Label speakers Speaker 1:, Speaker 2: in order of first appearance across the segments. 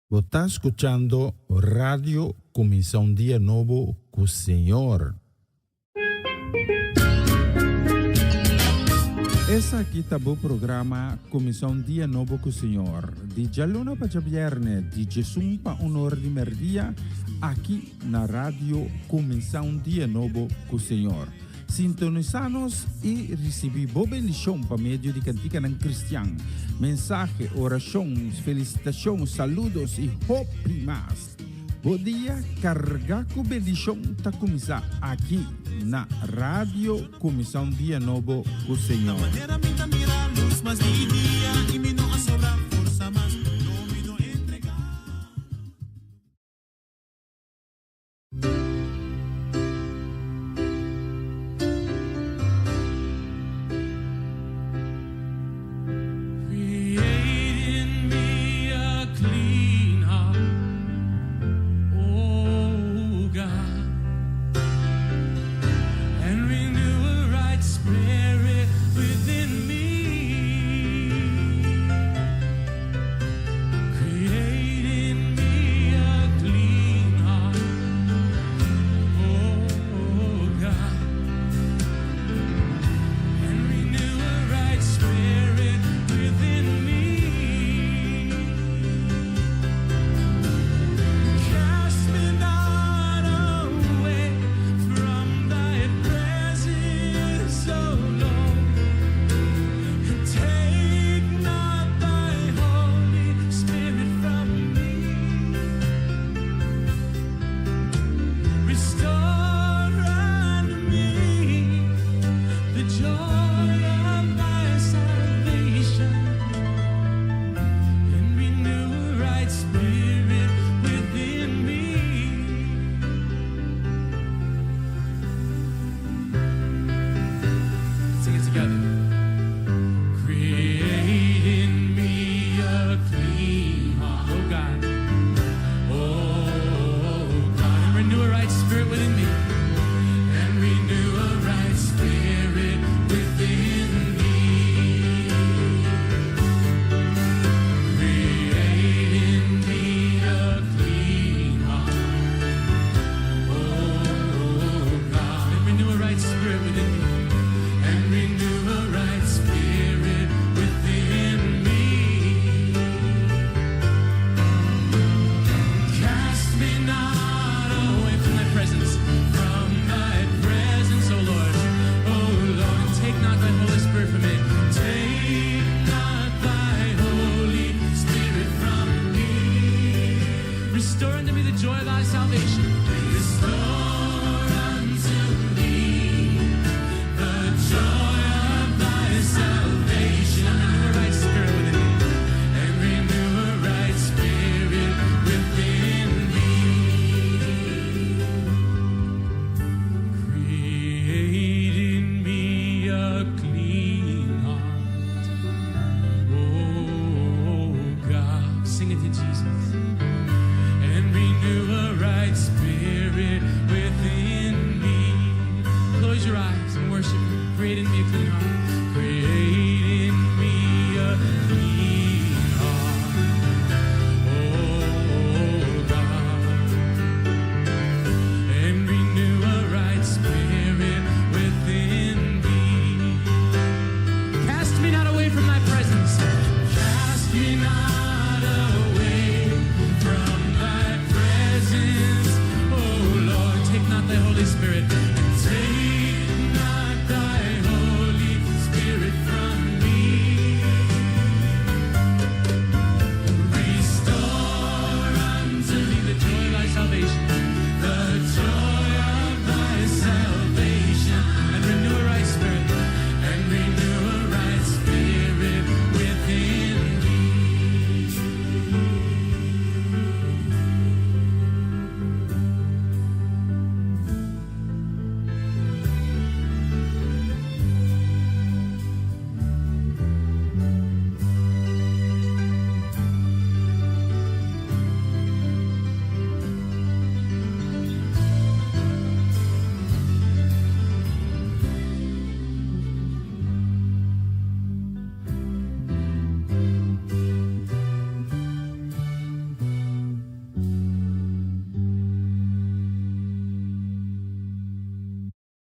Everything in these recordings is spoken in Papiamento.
Speaker 1: Bo ta skuchando Radio Kuminsá un Dia Nobo ku Señor. Esaki ta bo programa Kuminsá un Dia Nobo ku Señor, di djaluna pa djabièrnè, di djesun pa un or di mèrdia, aki na Radio Kuminsá un Dia Nobo ku Señor. Sintonisá nos i risibí bo bendishon pa medio di kantikanan kristian, mensahe, orashon, felisitashon, saludos i hopi mas. Bo dia kargá ku bendishon ta kuminsá aki na Radio Kuminsá un Dia Nobo ku Señor.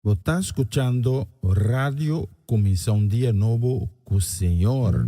Speaker 1: Bo ta skuchando Radio Kuminsá un Dia Nobo ku Señor.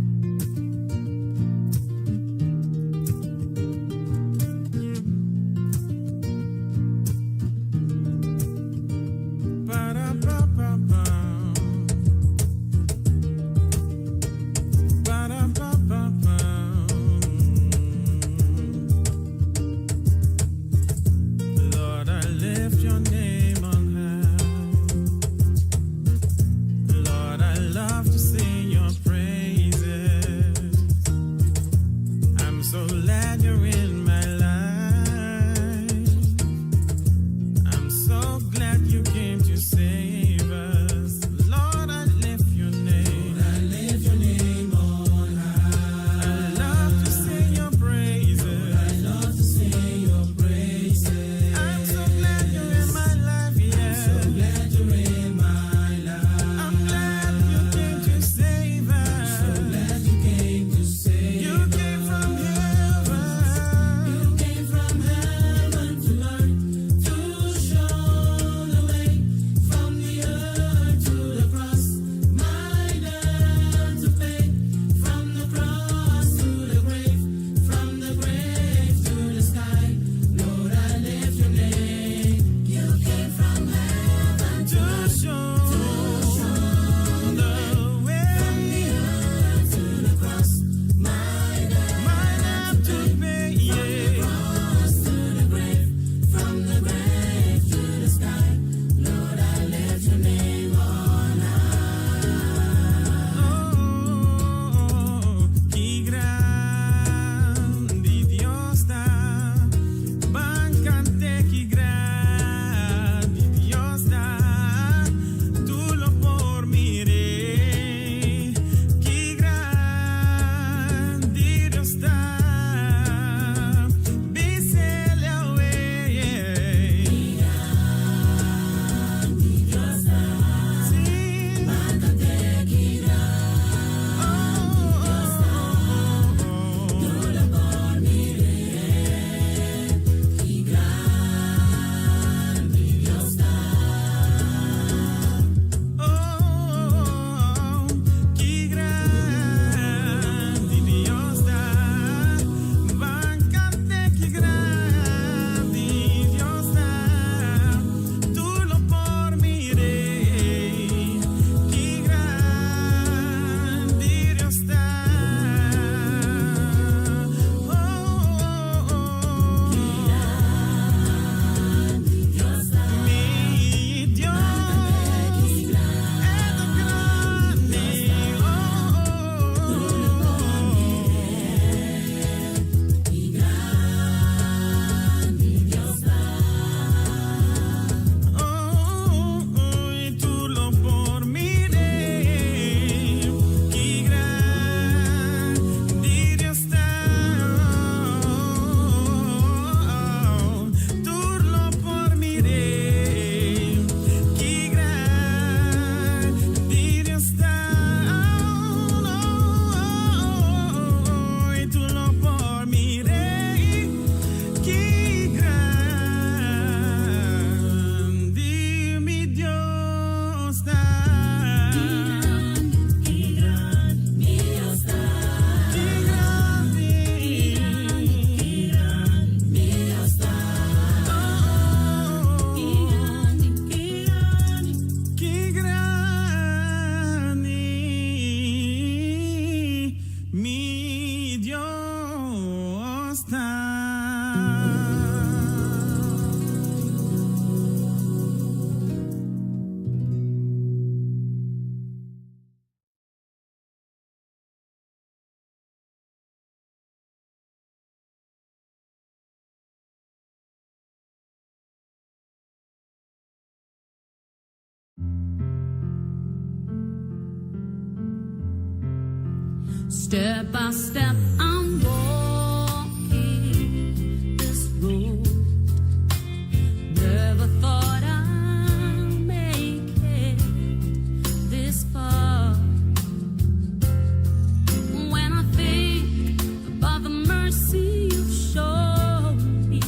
Speaker 2: Step by step I'm walking this road. Never thought I'd make it this far. When I think about the mercy you've shown me,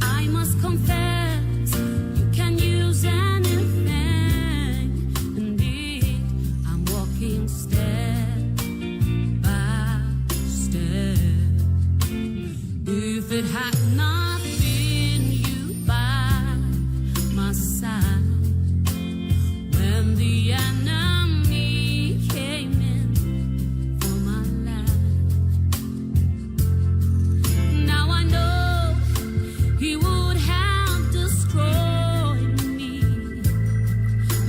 Speaker 2: I must confess you can use anyone.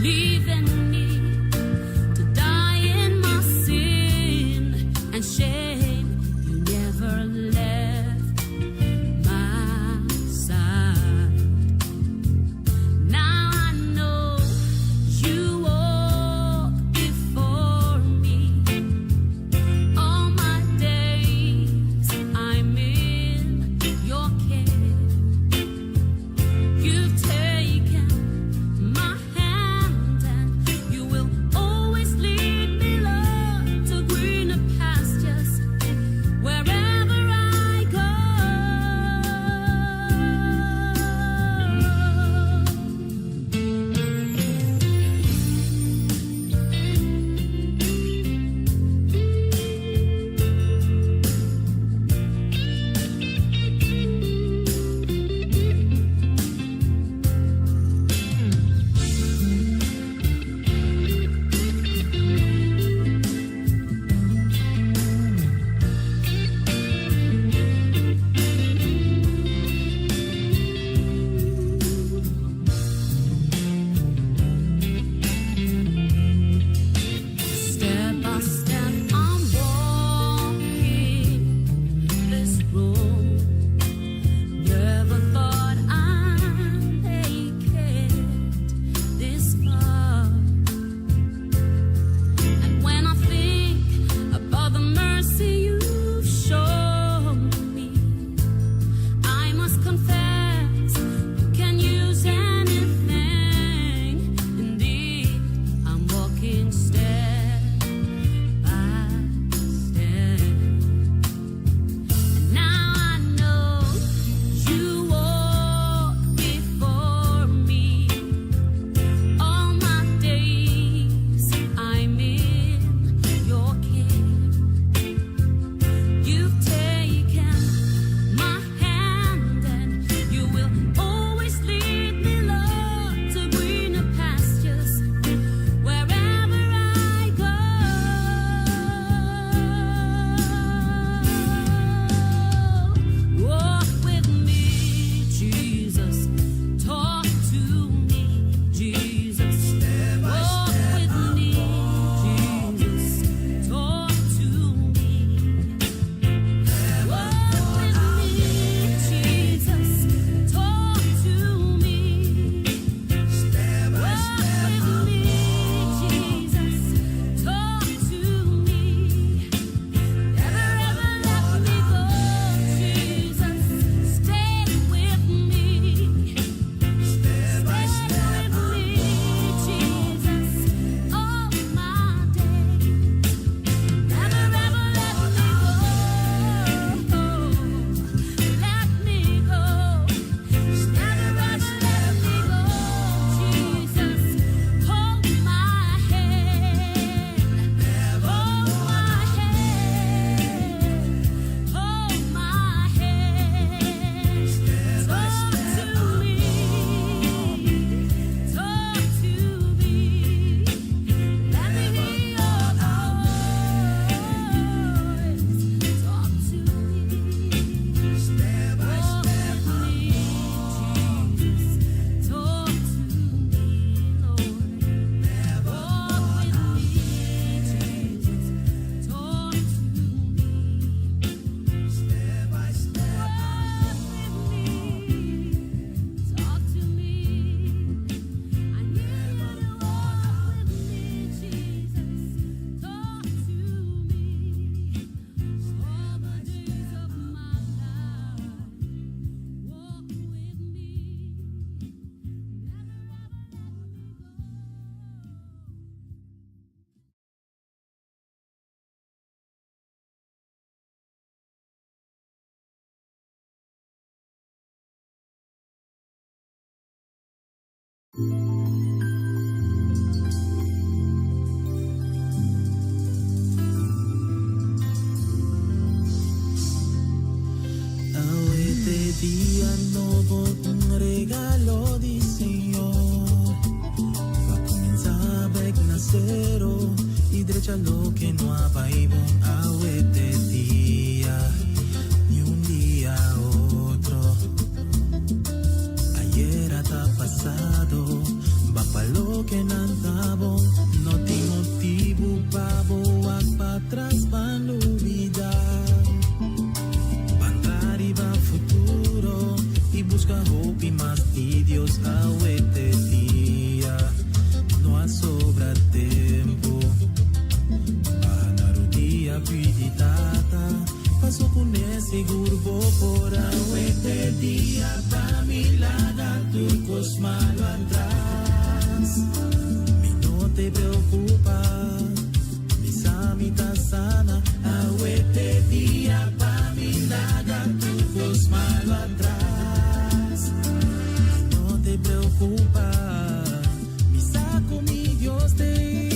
Speaker 2: Leaving me to die in my sin and shame. You never left my side. Now I know you walk before me. All my days I'm in your care. You've taken my hand and you will always lead me, Lord, to greener pastures wherever I go. Step by step, I'm walking this road. Never thought I'd make it this far. And when I think about the mercy you've shown me, I must confess you can use anything. Indeed, I'm walking step by step. And now I know you walk before me. All my days I'm in your care. You've taken my hand and you will always lead me, Lord, to greener pastures wherever I go. Walk with me, Jesus. Talk to me, Jesus. Walk with me, Jesus. Talk to me. Walk with me, Jesus. Talk to me. Walk with me, Jesus. Talk to me. Never ever let me go, Jesus. Stay with me. Stay with me, Jesus. All my days. Never ever let me go. Let me go. Never ever let me go, Jesus. Hold my hand. Hold my hand. Hold my hand. Talk to me. Talk to me. Let me hear your voice. Talk to me. Walk with me, Jesus. Talk to me, Lord. Walk with me, Jesus. Talk to me. Walk with me. Talk to me. I need you to walk with me, Jesus. Talk to me. All the days of my life. Walk with me. Never ever let me go.
Speaker 3: Awe ta dia nobo, un regalo di Señor. Pa cuminsa back na cero y drecha loke no a bay bon. Awe ta dia, ni un dia otro. Ayera ta pasado, va pa loke nan. te preocupa, mi sa mi ta sana. Awe t'e dia pa mi laga tur cos malo atras. No te preocupa, mi sa cu mi Dios t'ey.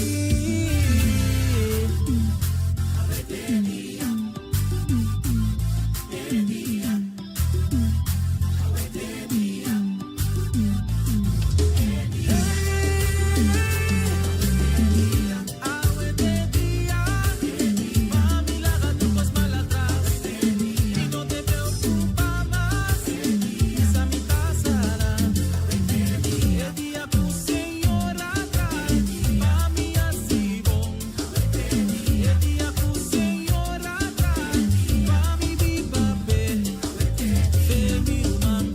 Speaker 3: Awe t'e dia, t'e dia, awe t'e dia, t'e dia. Awe t'e dia, pa mi laga tur cos malo atras. Y no te preocupa mas, mi sa mi ta sana. E dia cu Señor a traha, pa mi haci bon. E dia cu Señor a traha, pa mi biba p'e. Fe mi ruman,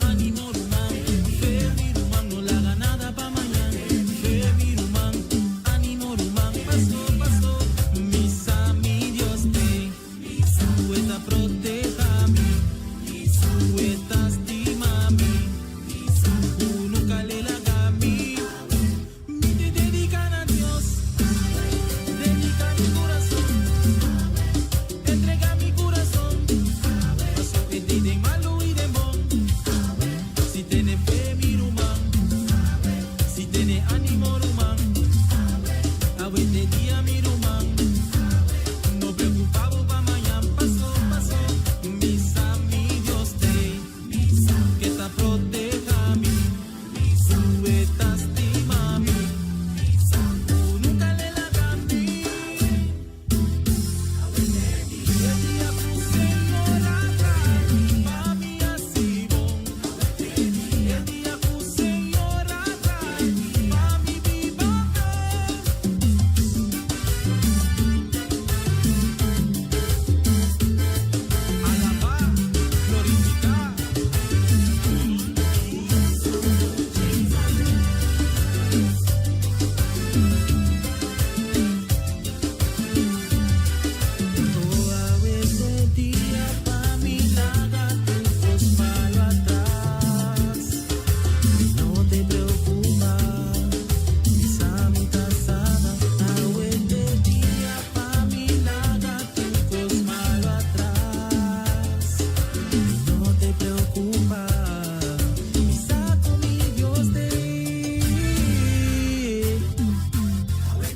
Speaker 3: animo ruman. Fe mi ruman, no laga nada pa mañan. Fe mi ruman, animo ruman. Paso, paso, mi sa mi Dios t'ey. Cu e ta proteha mi, cu e ta stima mi, cu nunca l'e laga mi. Mi ta dedica na Dios, dedica mi curason, entrega mi curason. Paso e t'ey den malo y den bon. Si tene fe mi ruman, si tene animo ruman, awe t'e dia mi ruman. No preocupa pa mañan, paso, paso, mi sa mi Dios t'ey, cu ta proteha mi, cu e ta stima mi, cu nunca l'e laga mi. E dia cu Señor a traha, pa mi haci bon. E dia cu Señor a traha, pa mi biba p'e. Alaba, glorifica. Oh, awe t'e dia pa mi laga tur cos malo atras. No te preocupa, mi sa mi ta sana. Awe t'e dia pa mi laga tur cos malo atras. No te preocupa, mi sa cu mi Dios t'ey.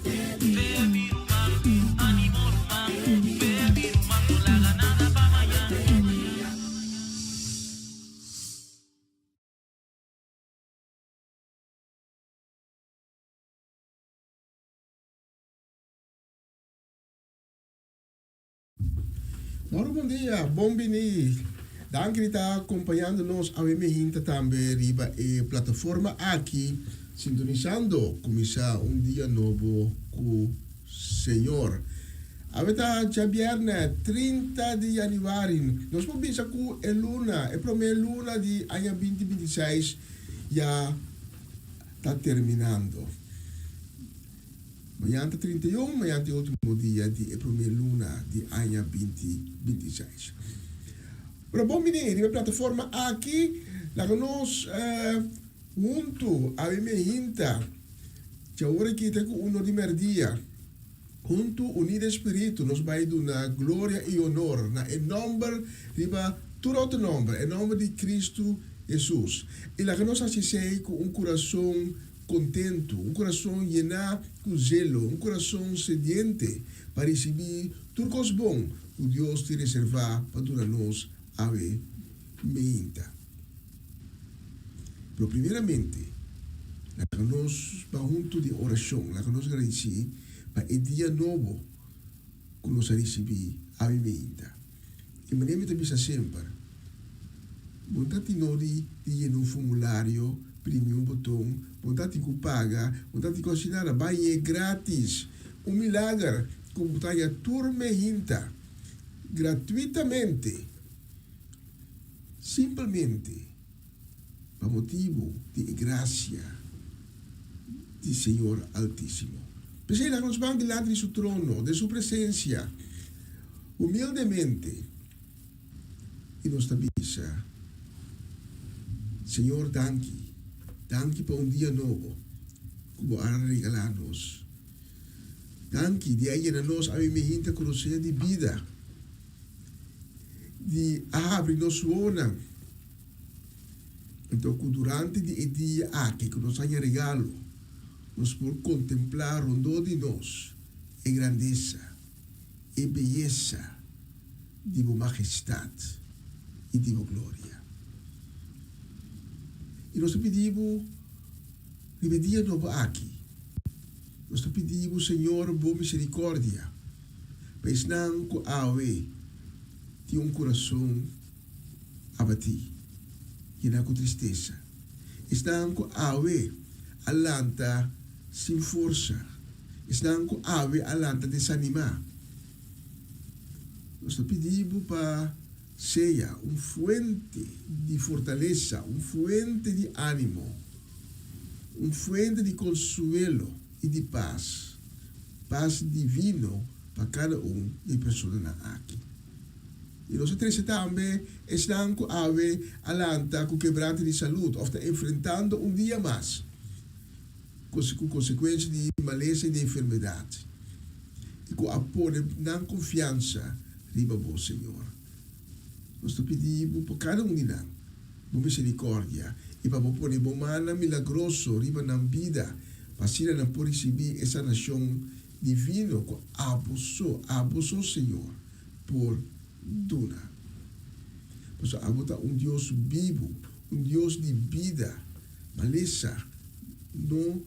Speaker 3: Fe mi ruman, animo ruman. Fe mi ruman, no laga nada pa mañan.
Speaker 4: Moro bon dia, bon bini. Danki di ta acompañando nos awe mehinta tambe riba e plataforma aki, sintonisando cuminsa un dia nobo cu Señor. Awe ta djabierne 30 di januari. Nos por bisa cu e luna, e prome luna di aña 2026 ya ta terminando. Mañan ta 31, mañan ta e ultimo dia di e prome luna di aña 2026. Pero bon bini riba e plataforma aki, laga nos huntu awe mehinta, djaora aki ta ku uno di merdia, huntu uní den spiritu nos bai duna gloria i honor na e nomber riba tur otro nomber, e nomber di Cristo Hesus. I laga nos hasi esei ku un kurason kontentu, un kurason yená ku zelo, un kurason sediente pa risibí tur kos bon ku Dios tin reservá pa duna nos awe meinta. Pero primeramente, laga nos ba huntu den orashon, laga nos gradisí pa e dia nobo ku nos a risibí awe meinta. E manera mi ta bisa semper, bo ta tin nodi di yena un formulario, primi un boton, bo ta tin ku paga, bo ta tin ku hasi nada, bai e gratis. Un milager ku bo ta haña tur mehinta gratuitamente, simpelmente pa motibu di e grasia di Señor Altísimo. P'esei laga nos ban dilanti di su trono, den su presensia, humildemente, i nos ta bisa, Señor, danki, danki pa un dia nobo. ku bo a regalá nos. Danki di a yena nos awe mihinta ku rosea di bida, di a habri nos wowonan. Anto ku durante di e dia aki ku nos haña regalo, nos por kontemplá rondó di nos e grandesa, e beyesa di bo majestat i di bo gloria. I nos ta pidi bo riba e dia nobo aki, nos ta pidi bo, Señor, bo misericordia pa esnan ku awe tin un kurason abatí, yená ku tristesa. Esnan ku awe a lanta sin forsa, esnan ku awe a lanta desanimá. Nos ta pidi bo pa sea un fuente di fortalesa, un fuente di ánimo, un fuente di konsuelo i di pas, pas divino pa kada un di e personanan aki. I nos a trese tambe esnan ku awe a lanta ku kebrante di salud òf ta enfrentando un dia mas ku konsekuensia di malesa i di enfermedat, i ku a pone nan konfiansa riba bo, Señor. Nos ta pidi bo pa kada un di nan bo miserikòrdia i pa bo pone bo mannan milagroso riba nan bida, pa asina nan por risibí e sanashon divino ku abo so, abo so, Señor, por duna. Pasobra abo ta un Dios bibu, un Dios di bida. Malesa no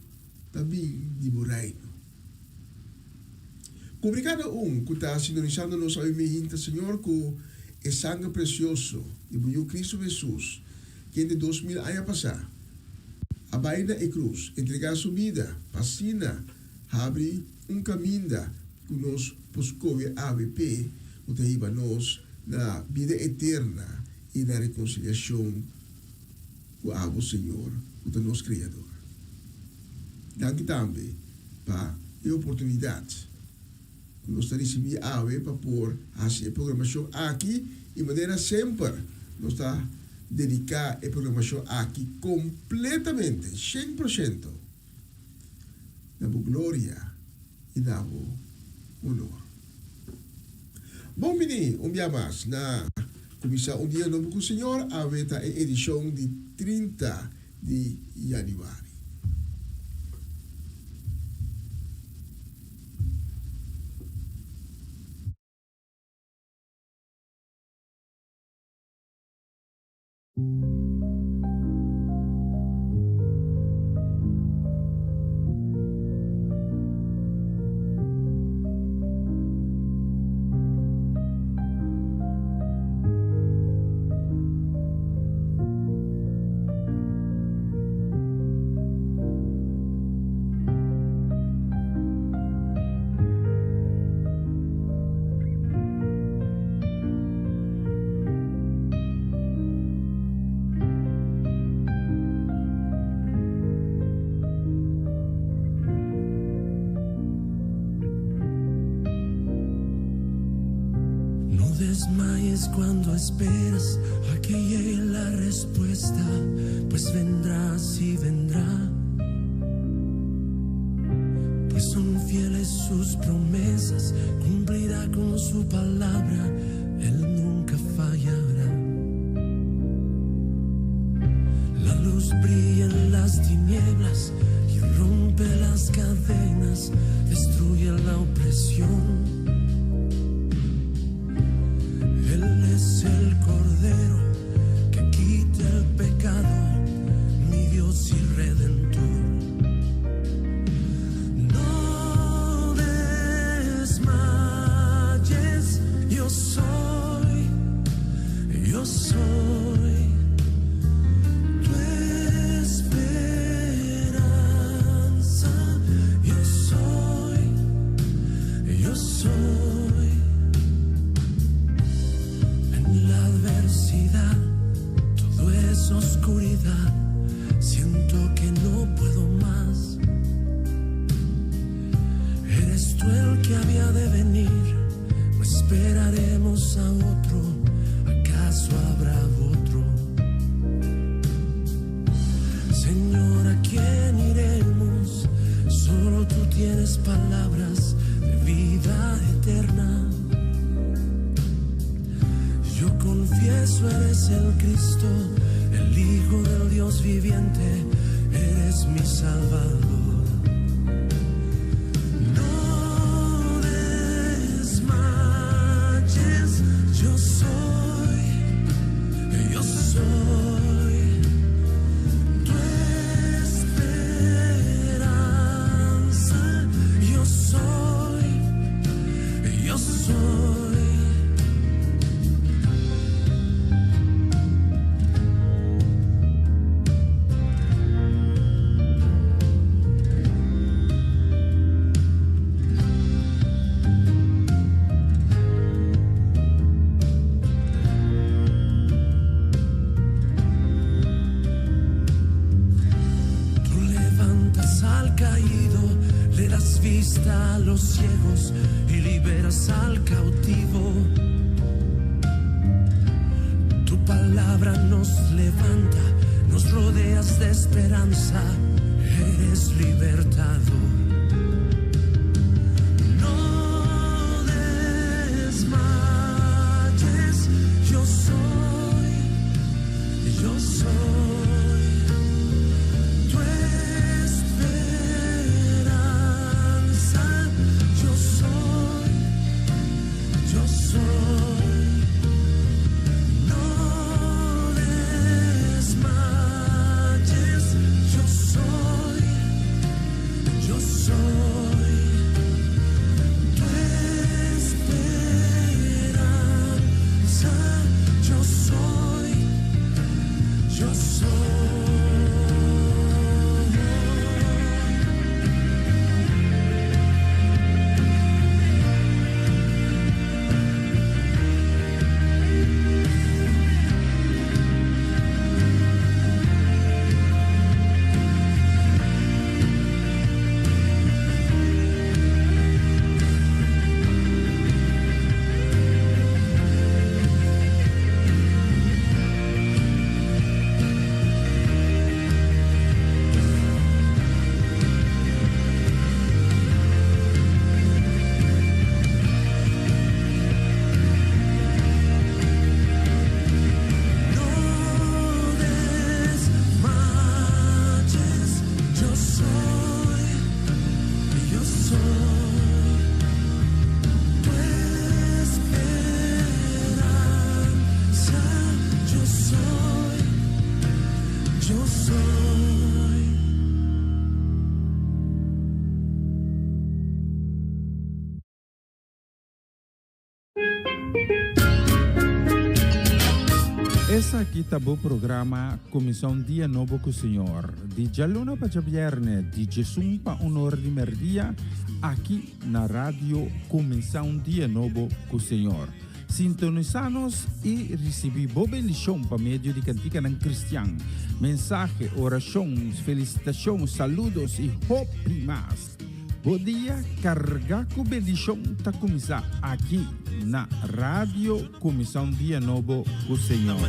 Speaker 4: ta bin di bo reino. Kubri kada un ku ta sintonisando nos awe mihinta, Señor, ku e sanger presioso di bo Yu Cristo Jesus, kende 2000 aña pasá a bai na e krus, entregá su bida pa asina habri un kaminda ku nos por skohe awe p'e ku ta hiba nos na bida eterna i na rekonsiliashon ku abo, Señor, ku ta nos Kreador. Danki tambe pa e oportunidat ku nos ta risibí awe pa por hasi e programashon aki i manera semper nos ta dediká e programashon aki kompletamente, 100%, na bo gloria i na bo honor. Bon bini un bia mas na Kuminsá un Dia Nobo ku Señor, awe ta e edishon di 30 di yanüari.
Speaker 3: No desmayes cuando esperas a que llegue la respuesta, pues vendrá, sí vendrá. Pues son fieles sus promesas, cumplirá con su palabra, él nunca fallará. La luz brilla en las tinieblas y rompe las cadenas, destruye la opresión. Él es el Cordero que quita el pecado, mi Dios y Redentor. No desmayes, yo soy, yo soy tu esperanza, yo soy, yo soy. En la adversidad todo es oscuridad, siento que no puedo más. Eres tú el que había de venir, o esperaremos a otro, ¿acaso habrá otro? Señor, ¿a quién iremos? Tú tienes palabras de vida eterna. Yo confieso, eres el Cristo, el Hijo del Dios viviente, eres mi Salvador. No desmayes, yo soy, yo soy tu esperanza, yo soy, yo soy. Tú levantas al caído, le das vista a los ciegos y liberas al cautivo. Tu palabra nos levanta, nos rodeas de esperanza, eres libertador. No desmayes, yo soy, yo soy tu esperanza, yo soy, yo soy. No desmayes, yo soy, yo soy tu esperanza, yo soy, yo soy. No desmayes, yo soy, yo soy tu esperanza, yo soy, yo soy.
Speaker 1: Esaki ta bo programa Kuminsá un Dia Nobo ku Señor, di djaluna pa djabièrnè di djesun pa un or di mèrdia, aki na Radio Kuminsá un Dia Nobo ku Señor. Sintonisá nos i risibí bo bendishon pa medio di kantikanan kristian, mensahe, orashon, felisitashon, saludos i hopi mas. Bo dia kargá ku bendishon ta kuminsá aki na Radio Kuminsá un Dia Nobo ku Señor.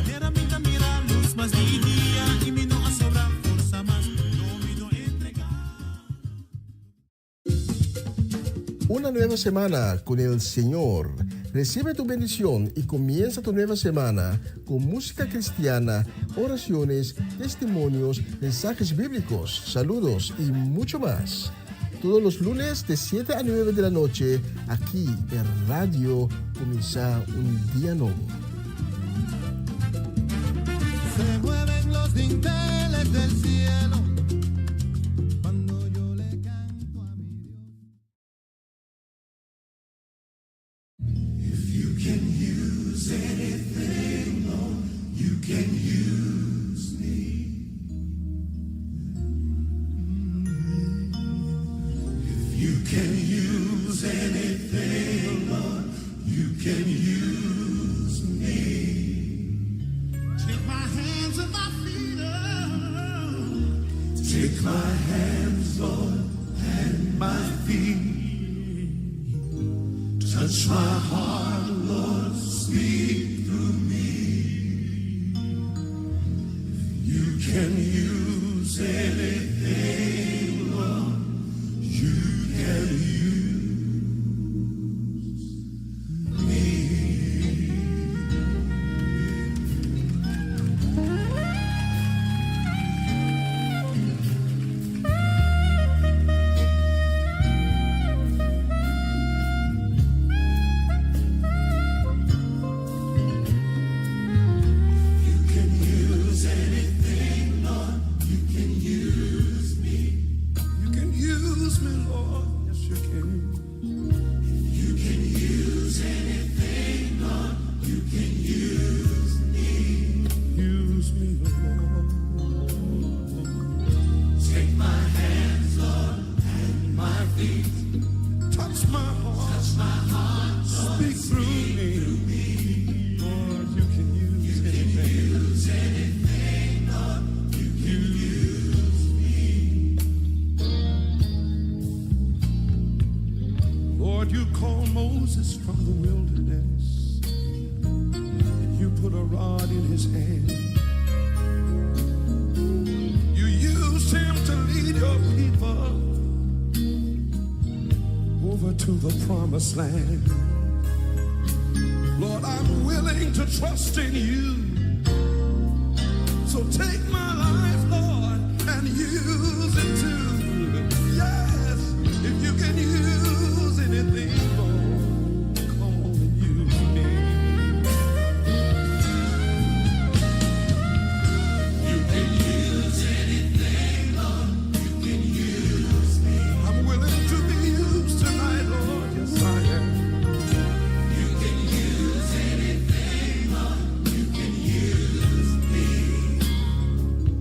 Speaker 4: Una nueva semana con el Señor. Recibe tu bendición y comienza tu nueva semana con música cristiana, oraciones, testimonios, mensajes bíblicos, saludos y mucho más. Todos los lunes de 7 a 9 de la noche, aquí en Radio Comienza un Día Nuevo.
Speaker 3: Se mueven los dinteles del cielo cuando yo le canto a mi Dios. If you can use anything, Lord, you can use me. If you can use anything, Lord, you can use me. Take my hands and my feet, oh. Take my hands, Lord, and my feet. Touch my heart, Lord, speak through me. If you can use anything, Lord, you
Speaker 5: you can. You can use anything, Lord. You can use me. Use me, Lord. Take my hands, Lord, and my feet. Touch my heart. Touch my heart. Speak through me. Lord, you can use anything. Use anything, Lord. You can use me. Lord, you called Moses from the wilderness. And you put a rod in his hand. You used him to lead your people over to the promised land. Lord, I'm willing to trust in you. So take my life, Lord, and use it too. Yes, if you can use anything, Lord, come on and use me. You can use anything, Lord. You can use me. I'm willing to be used tonight, Lord. Yes, I am. You can use anything, Lord. You can use me.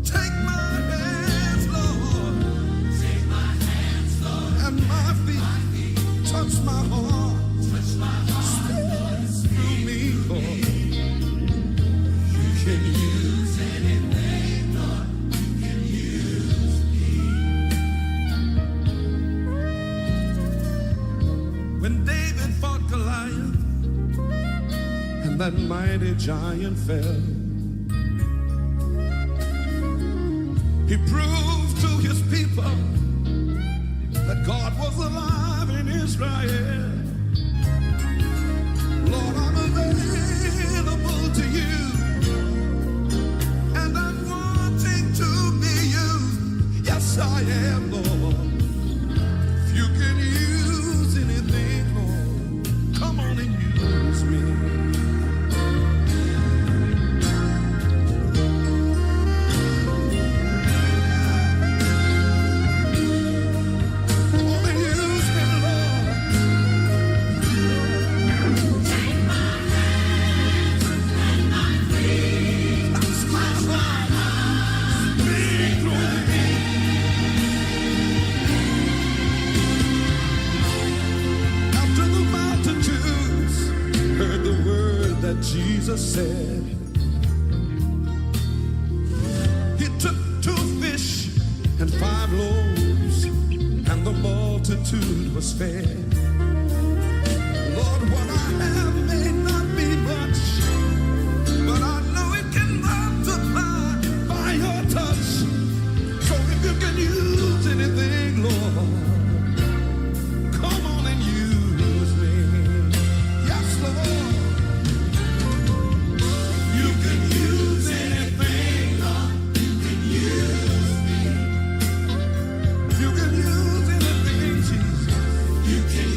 Speaker 5: Take my hands, Lord. Take my hands, Lord. And my feet. Touch my heart. Touch my heart. Speak through me, Lord. You can use anything, Lord. You can use me. When David fought Goliath and that mighty giant fell, he proved to his people that God was alive in Israel. Lord, I'm available to you, and I'm wanting to be used. Yes, I am, Lord. If you can use anything, Lord, come on and use me. Come on and use me, Lord. Touch my heart. Speak through me. After the multitudes heard the word that Jesus said, he took two fish and five loaves, and the multitude was fed. Lord, what I have may not be much, but I know it can multiply by your touch. So if you can use anything, Lord, come on and use me. Yes, Lord. You can use anything, Lord. You can use me. If you can use anything, Jesus. You can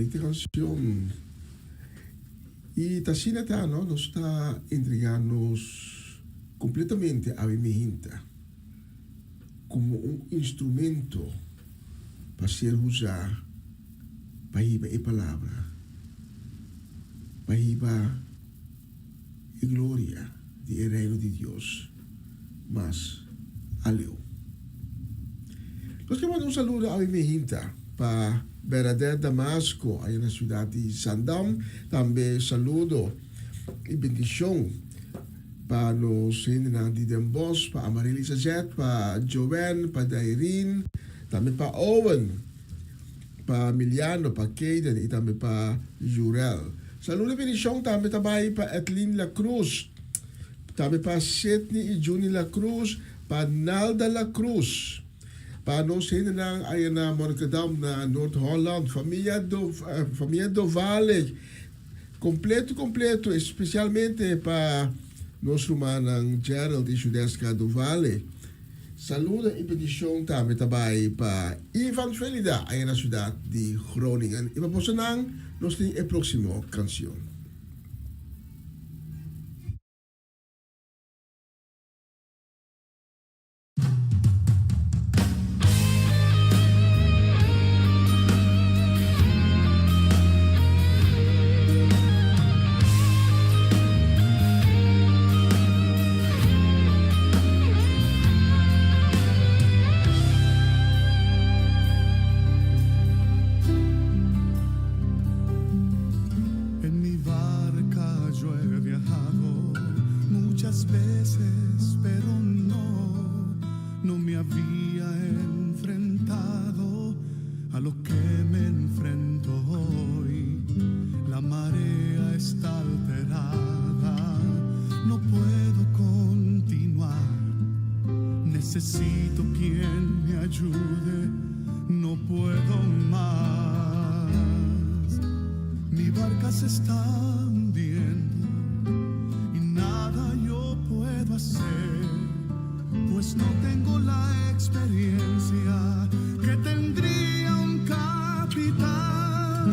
Speaker 4: Bonita canción. Y ta asina ta, no? Nos ta entrega nos completamente a mi hinta como un instrumento pa ser usa pa hiba e palabra, pa hiba e gloria di e reino di Dios mas aleu. Nos ke manda un saludo a mi hinta pa Bernadette Damasco aya na ciudad di Zaandam. Tambe saludo y bendicion pa nos hendenan di Den Bosch, pa Amarelisa Zet, pa Joanne, pa Dairine, tambe pa Owen, pa Miliano, pa Kaden y tambe pa Jurel. Saludo y bendicion tambe ta bay pa Edlin La Cruz, tambe pa Sidney y Juni La Cruz, pa Nalda La Cruz, pa nos hendenan aya na Monnikendam na Noord-Holland, familia Do, familia Dovale, completo completo, especialmente pa nos rumannan Gerald y Judeska Dovale. Saludo y bendicion tambe ta bay pa Ivan Felida aya na ciudad di Groningen. Y pa bosonan nos tin e proximo cancion.
Speaker 3: En mi barca yo he viajado muchas veces, pero no, no me había enfrentado a lo que me enfrento hoy. La marea está alterada, no puedo continuar. Necesito quien me ayude, no puedo más. Mi barca se está hundiendo y nada yo puedo hacer, pues no tengo la experiencia que tendría un capitán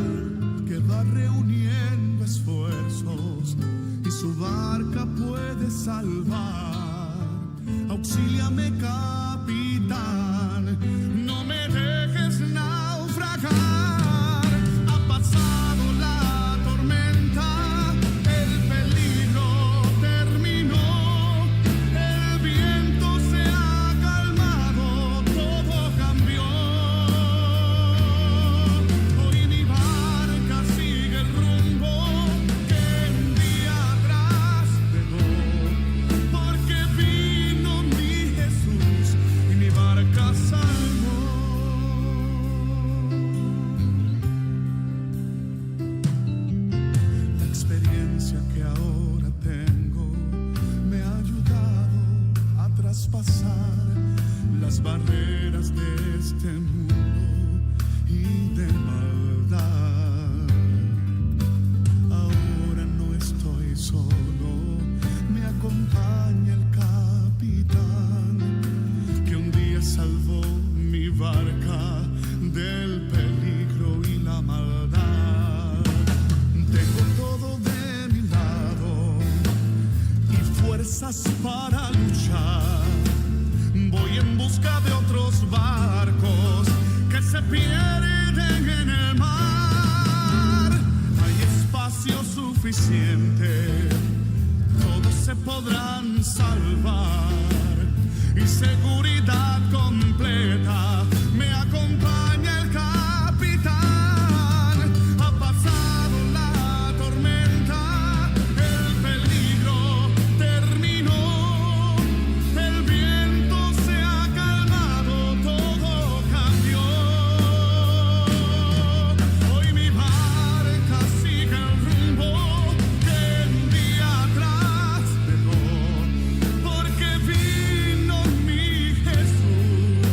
Speaker 3: que va reuniendo esfuerzos y su barca puede salvar. Auxíliame, capitán, no me dejes naufragar. Ha pasado la tormenta, el peligro terminó, el viento se ha calmado, todo cambió. Hoy mi barca sigue el rumbo que un día atrás dejó, porque vino mi Jesús y mi barca salvó. La experiencia que ahora tengo me ha ayudado a traspasar las barreras de este mundo y de maldad. Ahora no estoy solo, me acompaña el capitán que un día salvó mi barca del peligro y la maldad. Tengo todo de mi lado y fuerzas para luchar. Voy en busca de otros barcos que se pierden en el mar. Hay espacio suficiente, todos se podrán salvar y seguridad completa. Me acompaña el capitán. Ha pasado la tormenta, el peligro terminó, el viento se ha calmado, todo cambió. Hoy mi barca sigue el rumbo que un día atrás dejó, porque vino mi Jesús.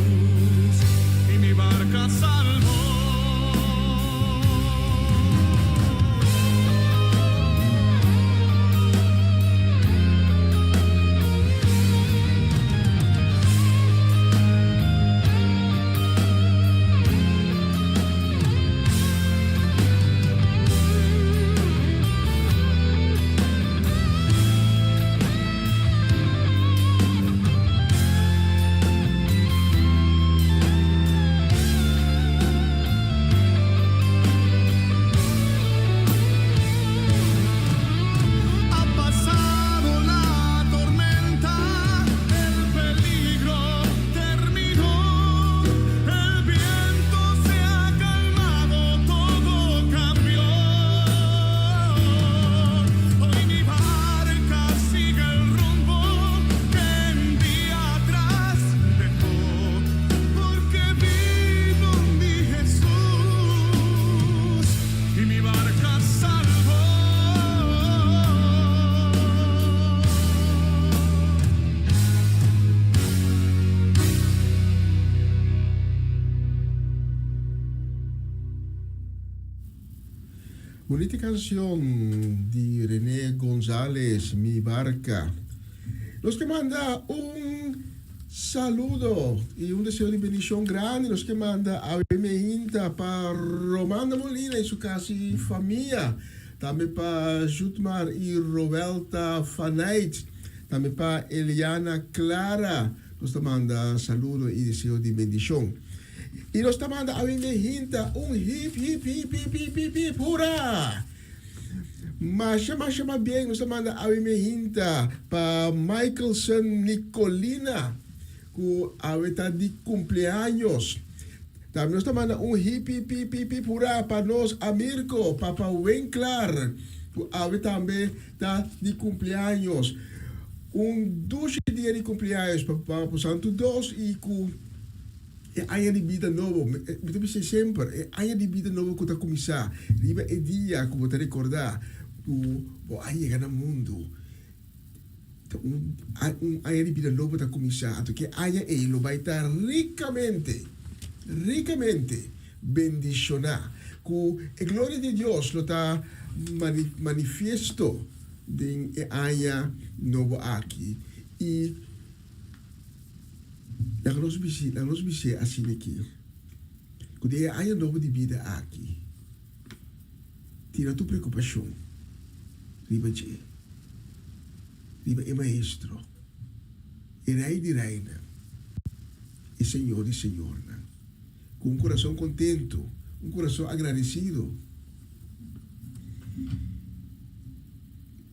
Speaker 4: Bunita canción di René González, Mi Barca. Nos ke manda un saludo y un deseo di bendicion grandi. Nos ke manda awe meinta pa Romanda Molina y su casa y famia. Tambe pa Jutmar y Roelta Fanait. Tambe pa Eliana Clara. Nos ta manda saludo y deseo di bendicion. Y nos ta manda awe hinta un hip hip hip hip hip hip hip hurra! Masha masha pabien nos ta manda awe hinta pa Michaelson Nicolina ku awe ta di cumpleaños. Tambe nos ta manda un hip hip hip hip hip hurra pa nos Amirko Papa Winklar ku awe tambe ta di cumpleaños. Un dushi dia di cumpleaños pa Papa Santo Dos y ku e aña di bida nobo. Mi ta bisa semper, e aña di bida nobo ku ta kuminsá riba e dia ku bo ta rekordá ku bo a yega na mundu. Ta un un aña di bida nobo ta kuminsá. Anto ke aña ei lo bai ta rikamente, rikamente bendishoná. Ku e gloria di Dios lo ta manifiesto den e aña nobo aki. I laga nos bisi, laga nos bis'é asina aki, ku den e aña nobo di bida aki, tira tur preokupashon riba dje, riba e Maestro, e Rei di reinan, e Señor di señornan, ku un kurason kontentu, un kurason agradesido.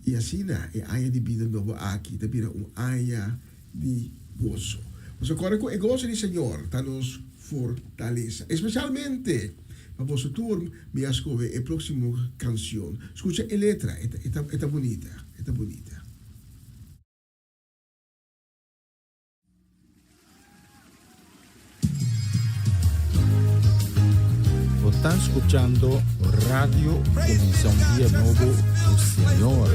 Speaker 4: I asina e aña di bida nobo aki ta bira un aña di goso. Boso kòrda ku e goso di Señor ta nos fortalesa. Espesialmente pa boso tur mi a skohe e próksimo kansion. Skucha e letra, e ta bunita, e ta bunita.
Speaker 1: Bo ta scuchando Radio Cuminsa un Dia Nobo cu Señor.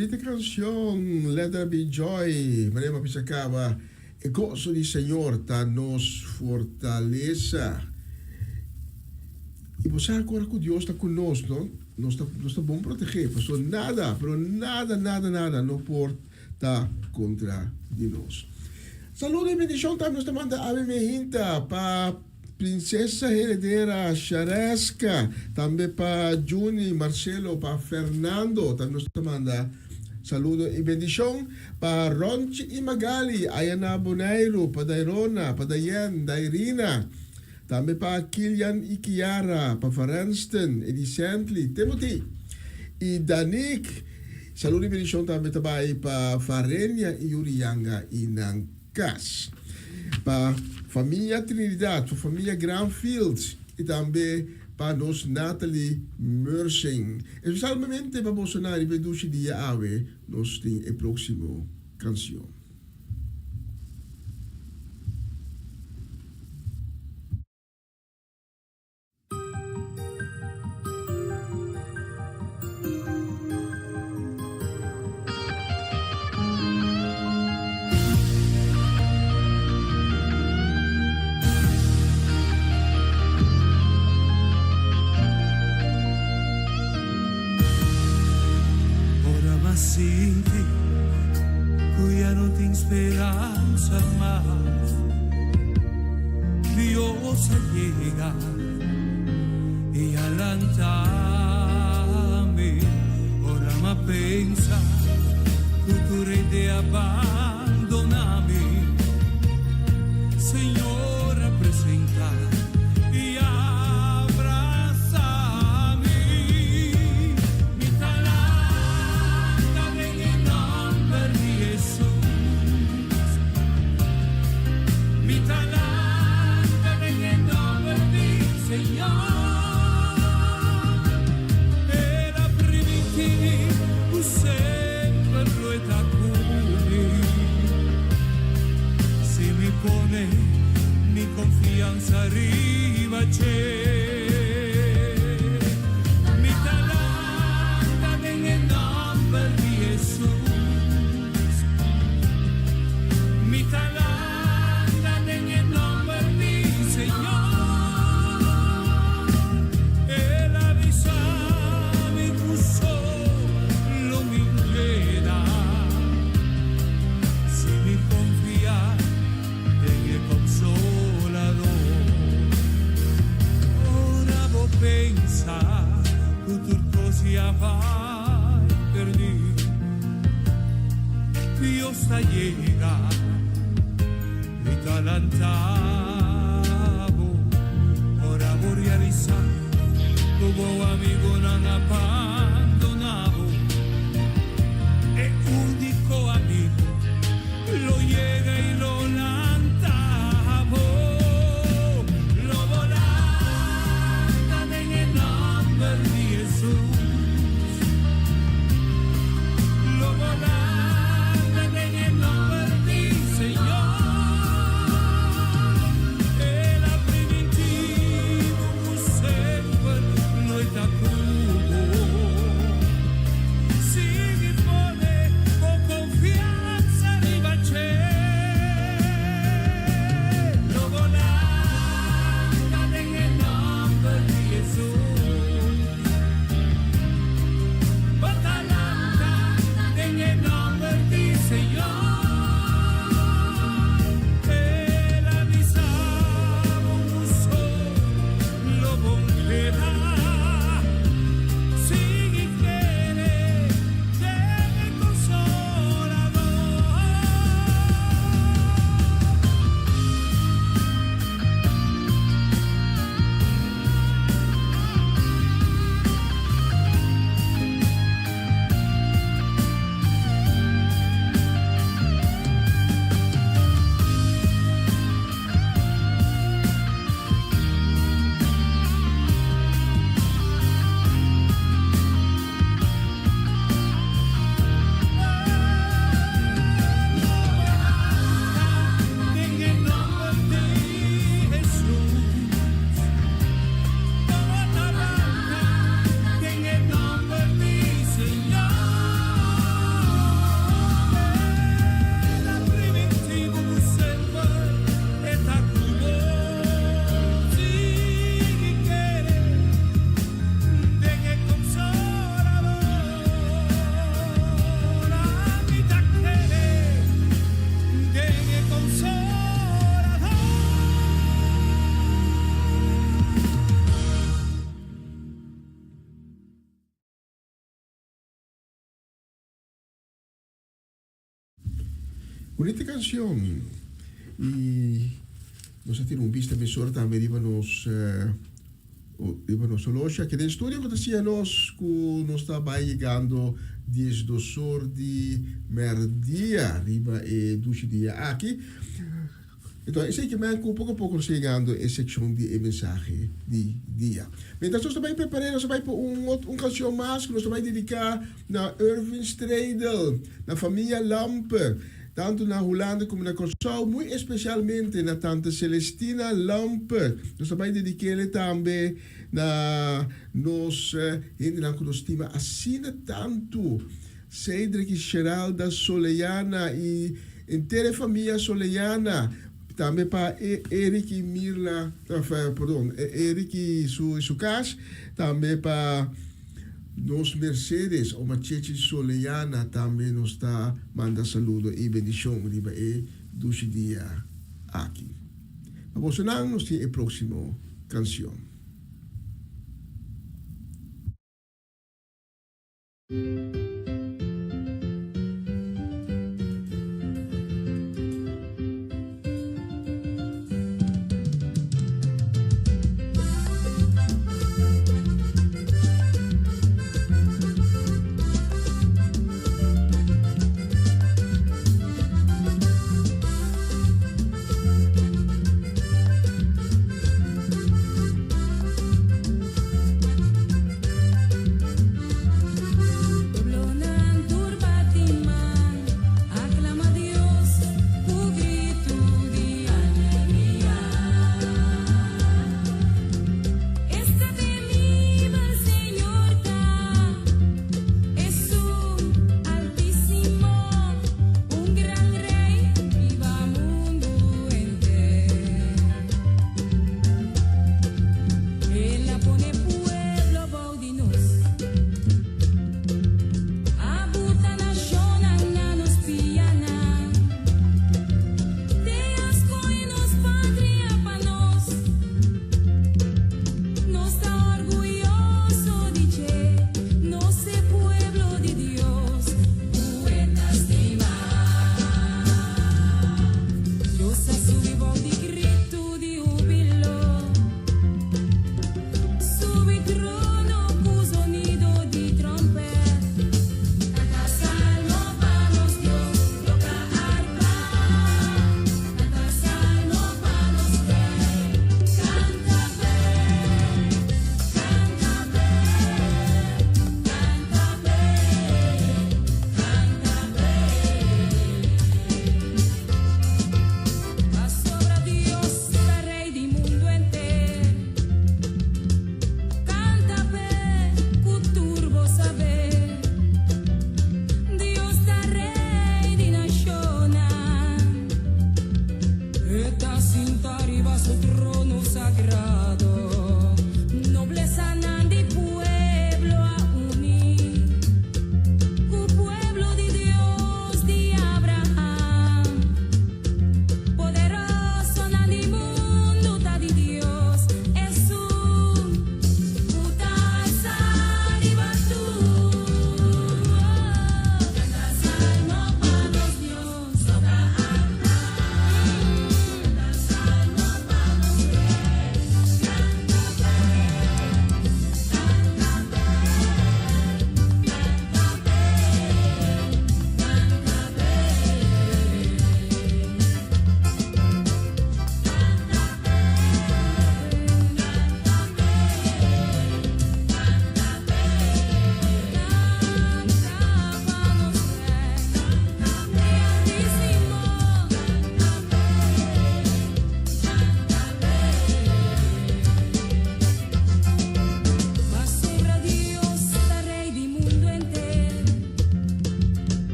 Speaker 4: Bonita canción, Let There Be Joy. Manera mi a bisa caba, e gozo di Señor ta nos fortaleza. Y bo sa cu ora cu Dios ta cu nos, no, nos ta, nos ta bon protege, pasobra nada, pero nada, nada, nada no por ta contra di nos. Saludo y bendicion tambe nos ta manda Awe Mehinta pa Princesa Heredera Shareska, tambe pa Juni, Marcelo, pa Fernando, tambe nos ta manda saludo y bendicion pa Ronchi y Magali, aya na Boneiru, pa Dairona, pa Dayen, Dairina, tambe pa Kilian y Kiara, pa Varenston, Edi Sently, Timothy y Danik. Saludo y bendicion tambe ta bay pa Varenia y Yurianga y nan Cas. Pa famia Trinidad, pa famia Granfield y tambe pa nos Natalie Mersing. Especialmente pa boso na riba e dushi dia awe nos tin e proximo cancion.
Speaker 3: Ora m'a sinti ku ya no tin speransa mas. Dios a yega i a lanta mi. Ora m'a pensa ku tur hende a bandona mi, Señor a presenta i a brasa mi. Mi ta lanta den e nomber di Hesus. Mi ta lanta den e nomber di Señor. El a primintí ku semper lo e ta ku mi. Si mi pone mi konfiansa riba dje. Mi ta lanta den e nomber di Hesus. Mi ta lanta den e nomber di Señor. El a bisa mi cu solo mi keda si mi confia den e Consolador. Ora bo pensa cu tur cos ya bai perdi. Dios ta yega i ta lanta bo ora bo realisa ku bo amigonan a bandona bo. E úniko amigo lo yega i lo lanta bo. Lo bo lanta den e nòmber di Hesus. Lo bo lanta den e nòmber di Señor. El a primintí bo ku semper lo e ta ku bo.
Speaker 4: Bunita canción. Y nos a tira un bista mesora tambe riba nos riba nos horloge aki den studio cu ta siña nos cu nos ta bay yegando 12 or di merdia riba e dushi dia aki. Enton, esei ke men ku poko poko nos ta yegando e sekshon di e mensahe di dia. Mientras nos ta bai prepar'é, nos ta bai por un otro un kanshon mas ku nos ta bai dediká na Erwin Stredel, na famia Lampe, tantu na Hulanda komo na Kòrsou, muy espesialmente na tante Celestina Lampe. Nos ta bai dedik'é tambe na nos hendenan ku nos stima asina tantu, Cedric i Sheralda Soleana i Henter e famia Soleana, tambe pa Eric y Mirla, perdon, Eric y su su cas, tambe pa nos Mercedes o Machechi Soleana tambe nos ta manda saludo y bendicion riba e dushi dia aki. Pa bosonan nos tin e proximo cancion.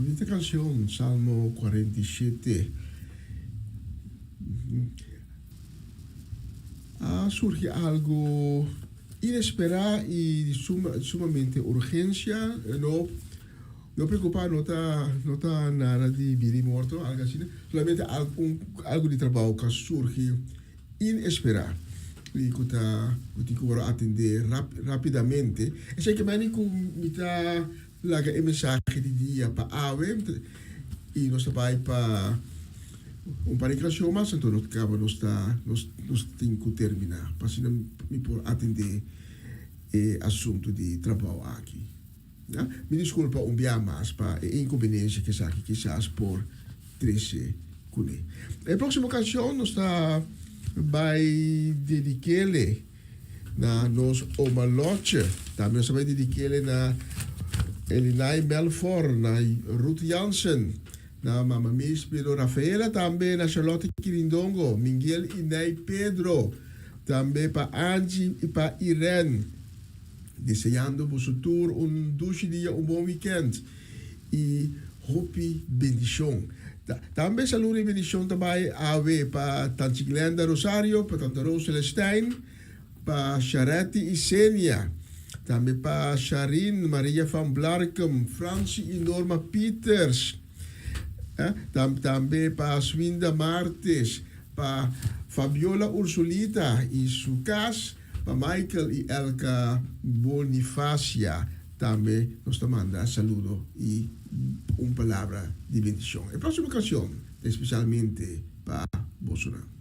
Speaker 4: Bunita canción, Salmo 47. A surgi algo inesperá i di suma, sumamente urgencia. No, no preocupa, no ta, no ta nada di bida i morto, algo asina. Solamente algo, algo di trabao cu a surgi inesperá i cu ta, cu tin cu worde atendé rap, rapidamente. Esei ke meni cu mi ta Laga e mensahe di dia pa awe i nos ta bai pa un par di kanshon mas anto nos kaba nos ta nos nos tin ku terminá pa asina mi por atendé e asuntu di trabou aki. Ya mi diskulpa un bia mas pa e inkonbeniensia ku esaki kisas por trese kuné. E próksimo kanshon nos ta bai dedik'é Na nos oma Lotje. Tambe nos ta bai dedik'ele na Elinay Melfor, na Ruth Jansen, na Mama Miss Pedro Rafaela, tambe na Charlotte Kirindongo, Minguel i Ney Pedro, tambe pa Angie i pa Irene. Deseando boso tur un dushi dia, un bon weekend i hopi bendishon. Tambe saludo i bendishon ta bai awe pa Tanchi Glenda Rosario, pa Tanta Rose Celestijn, pa Sharetti i Senia, tambe pa Sharin, Maria van Blarkum, Franci i Norma Pieters, tambe pa Swinda Martes, pa Fabiola Ursulita i su kas, pa Michael i Elka Bonifacia. Tambe nos ta manda saludo i un palabra di bendishon. E próksimo kanshon ta espesialmente pa bosonan.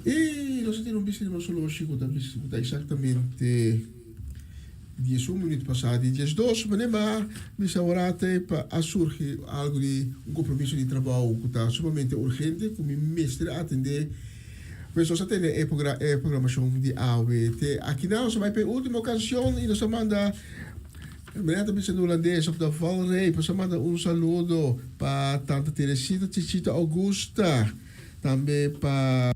Speaker 4: I nos a tene un bista di nos oloshi ku ta bisa ku ta eksaktamente 11 minüt pasá di 12. Manera mi a bisa ora te pa a surgi algu di un kompromiso di trabou ku ta sumamente urgente ku mi mester a atendé. Pues nos a tene e e programashon di awe te akinan. Nos a bai pa e último kanshon i nos a manda Manera ta bisa na hulandes op de valreep. Nos a manda un saludo pa Tante Teresita Chichita Augusta. Tambe pa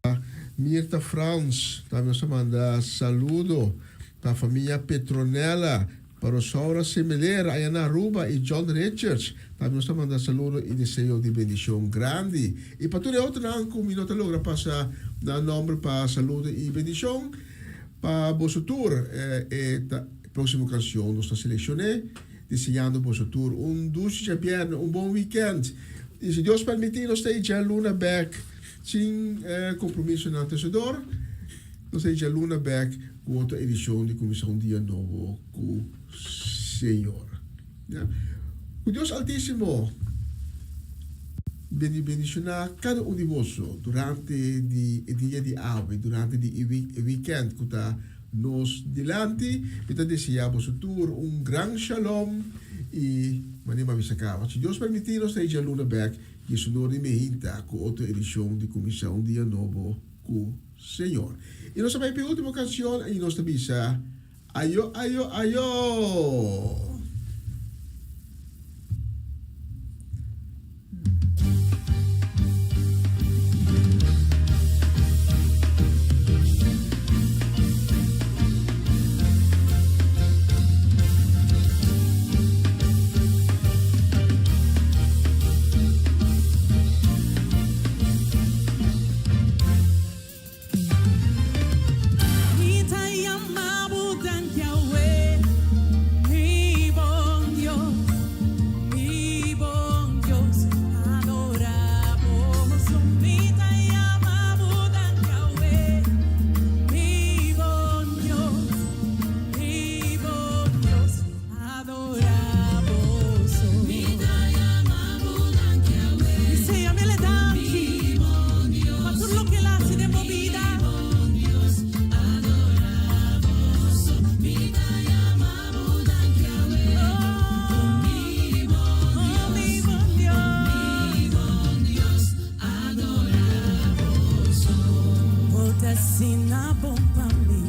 Speaker 4: Mirta Frans, tambe nos ta manda saludo pa famia Petronella, pa Rosaura Semeler aya na Aruba y John Richards, tambe nos ta manda saludo y deseo di bendicion grandi. Y pa tur e otronan cu mi no ta logra pasa nan nomber pa saludo y bendicion, pa boso tur e ta proximo cancion nos ta seleccione, deseando boso tur un dushi djabierne, un bon weekend. Y si Dios permiti nos ta e djaluna bek sin compromisonan antecedor, nos ta e djaluna bek cu otro edicion di Cuminsa un Dia Nobo cu Señor. Ya. Cu Dios Altisimo bendiciona cada un di boso durante di e dia di awe, durante di e weekend cu ta nos dilanti. Mi ta desea boso tur un gran shalom y manera mi a bisa caba, si Dios permiti nos ta e djaluna bek y e sonor di mehinta cu otro edicion di Cuminsa un Dia Nobo cu Señor. Y nos ta bay pa e ultimo cancion y nos ta bisa Ayo ayo ayo!
Speaker 3: Mi ta yama bo danki awe, mi bon Dios, mi bon Dios, adora boso. Mi ta yama bo danki awe, mi bon Dios, mi bon Dios, adora boso. Mi ta yama bo danki awe, Mi sea mi le danki pa tur loke el hasi den bo bida. Oh, mi bon Dios, Bo ta asina bon pa mi,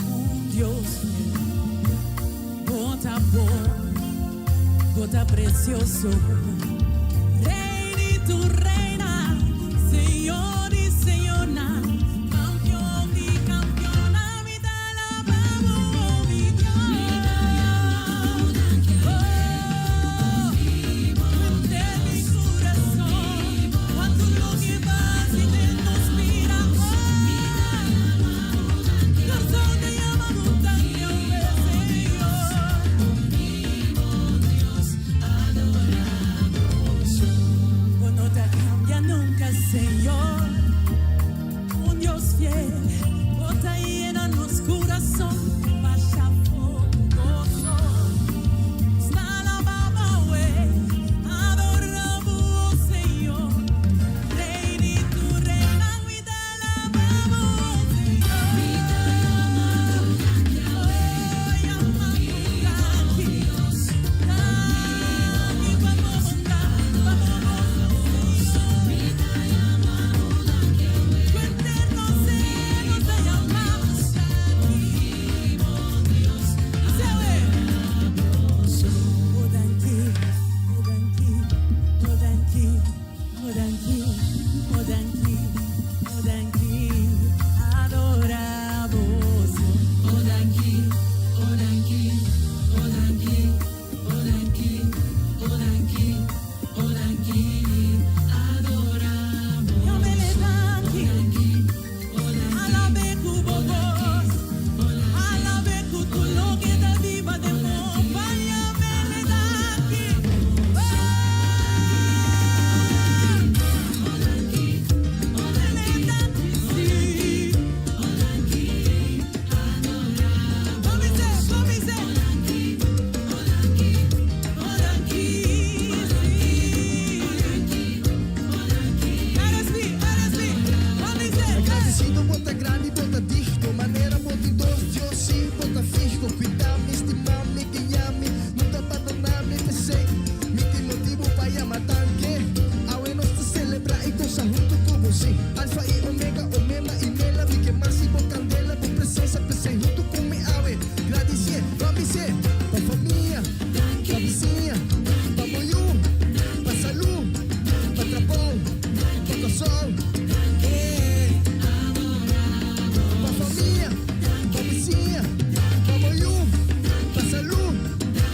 Speaker 3: un Dios fiel. Bo ta bon, bo ta precioso, Rey di tur reina, Señor di señornan, Campeon di campeonnan, mi ta alaba bo, oh mi Dios. Oh, fuente mi curason, cuanto loke basi den nos bida, oh. Corazon ta yama bo danki awe, Señor.
Speaker 6: Grandesido, bo ta grandi, bo ta digno. Manera bo tin dos Dios, si bo ta fiho. Kuida mi, stima mi, guia mi, nunka bandoná mi, p'esei. Mi tin motibu pa yama danki. Awe nos ta selebrá i gosa huntu ku bo, si. Alfa i Omega, Omema i Mela, mi ke mas di bo kandela, bo presensia, p'esei huntu ku mi awe. Gradisié, ban bis'é, pa famia, pa bisiña, pa bo yu, pa salú, pa trabou, pa Kòrsou, eh. Pa famia, pa bisiña, pa bo yu, pa salú,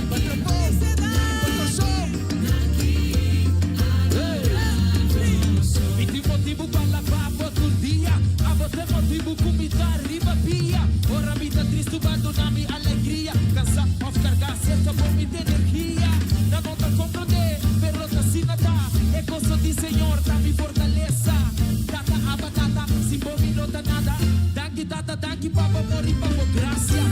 Speaker 6: pa trabou, pa Kòrsou.
Speaker 7: Mi tin motibu pa alabá bo tur dia. Abo t'e motibu ku mi ta riba pia. Ora mi ta tristu, b'a duna mi alegria. Kansá òf kargá, serka bo mi tin energia. Nan no ta komprondé, pero ta asina ta. E goso di Señor ta mi fortalesa. Tata, Abba, Tata, sin bo mi no ta nada. Danki, Tata, danki pa bo amor i pa bo grasia.